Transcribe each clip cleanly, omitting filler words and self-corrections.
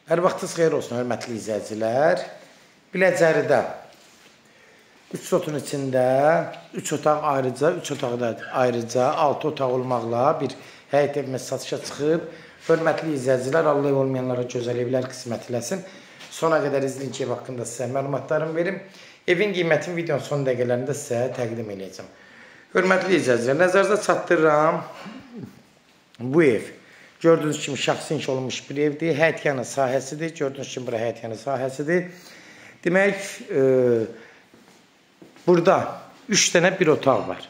Hər vaxtınız xeyir olsun, hörmətli izləyicilər. Biləcəridə 3 sotun içində 3 otaq ayrıca, 3 otaq da ayrıca, 6 otaq olmaqla bir həyət evimiz satışa çıxıb. Hörmətli izləyicilər, Allah ev olmayanlara gözəl evlər qismət eləsin. Sona qədər izləyin ki, ev haqqında sizə məlumatlarımı verim. Evin qiymətini videonun son dəqiqələrində sizə təqdim eləyəcəm. Hörmətli izləyicilər, nəzərinizə çatdırıram. Bu ev gördüyünüz kimi şəxsi inşa olunmuş bir evdir. Həyətyanı sahəsidir. Gördüyünüz kimi bura həyətyanı sahəsidir. Demək, burada 3 dənə bir otaq var.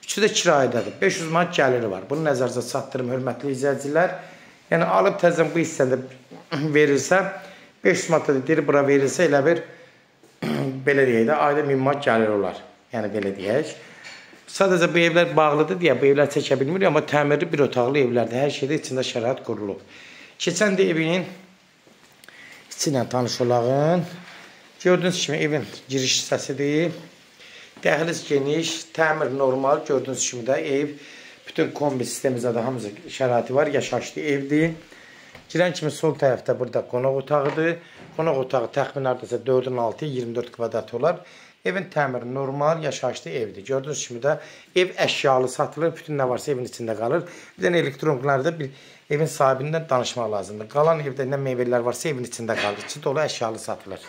Üçü də kirayədədir. 500 manat gəliri var. Bunu nəzərinizə çatdırım, hörmətli izləyicilər. Yəni, alıb təzən bu hissədə verilsə, 500 manat da deyir, bura verilsə, elə bir, belə deyək də, ayda 1000 manat gəlir olar. Yəni, belə deyək. Sadəcə bu evlər bağlıdır deyə bu evlər çəkə bilmir, amma təmirli bir otaqlı evlərdir. Hər şeydə içində şərait qurulub. Keçən də evin içi ilə tanış olağın. Gördüyünüz kimi evin giriş hissəsidir. Dəhliz geniş, təmir normal. Gördüyünüz kimi də ev, bütün kombi sistemi zaten hamısı şəraiti var. Yaşayışlı evdir. Girən kimi sol tərəfdə burada qonaq otağıdır. Qonaq otağı təxmin hardasa 4-ün 6, 24 kvadrat olar. Evin təmiri normal, yaşayışlı evdir. Gördüyünüz kimi də ev əşyalı satılır. Bütün nə varsa evin içində qalır. Bir dənə elektroniklərdə bir evin sahibindən danışmaq lazımdır. Qalan evdə nə meyvələr varsa evin içində qalır. İçi dolu əşyalı satılır.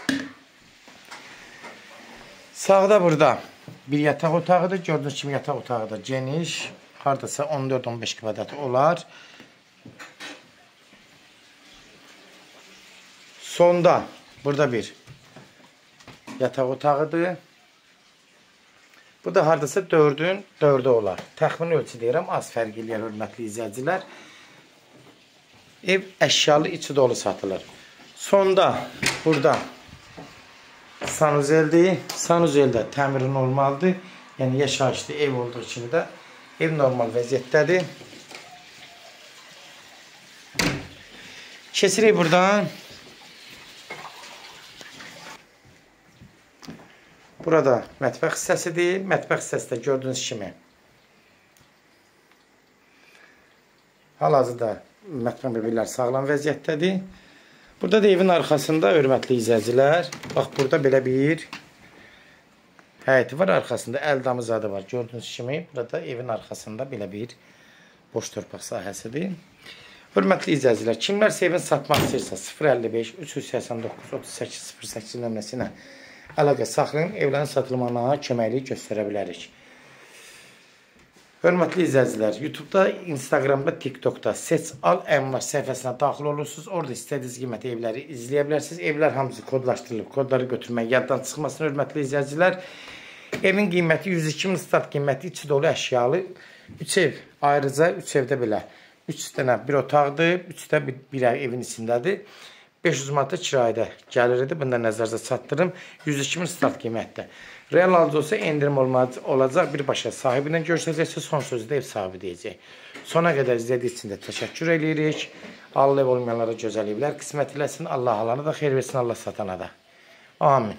Sağda burada bir yataq otağıdır. Gördüyünüz kimi yataq otağı da geniş. Hardasa 14-15 kvadrat olar. Sonda burada bir yataq otağıdır. Bu da hardasa 4-ün 4-ü olar. Təxmini ölçü deyirəm, az fərq eləyər, hörmətli izləyicilər. Ev əşyalı, içi dolu satılır. Sonda burada sanuzeldir. Sanuzeldə təmiri normaldır. Yəni yaşayışlı ev olduğu kimi də ev normal vəziyyətdədir. Keçirik buradan. Burada mətbəx hissəsidir. Mətbəx hissəsi də gördüyünüz kimi hal-hazırda mətbəx mebelləri sağlam vəziyyətdədir. Burada da evin arxasında, hörmətli izləyicilər, bax burada belə bir həyəti var. Arxasında əl damı zadı var. Gördüyünüz kimi burada evin arxasında belə bir boş torpaq sahəsidir. Hörmətli izləyicilər, kimlərsə evin satmaq istəyirsə 055 389 38 08 nömrəsi ilə əlaqə saxlayın, evlərin satılmağına köməklik göstərə bilərik. Hörmətli izləyicilər, YouTube'da, Instagram'da, TikTok'da Seç Al Əmlak səhifəsinə daxil olursunuz. Orada istədiyiniz qiymətə evləri izləyə bilərsiniz. Evlər hamısı kodlaşdırılıb, kodları götürmək yaddan çıxmasın, hörmətli izləyicilər. Evin qiyməti 102 min start qiyməti, içi dolu əşyalı. 3 ev ayrıca, 3 evdə belə. 3 dənə bir otaqdır, 3 də bir evin içindədir. 500 manata kirayədə gəlirdi. Bunu da nəzərinizə çatdırım. 102 min start qiymətdə. Real alıcı olsa endirim olacaq. Birbaşa sahibi ilə görüşəcəksə, son sözü də ev sahibi deyəcək. Sona qədər izlədiyiniz üçün də təşəkkür eləyirik. Allah ev olmayanlara gözəl evlər qismət eləsin. Allah alana da xeyir versin, Allah satana da. Amin.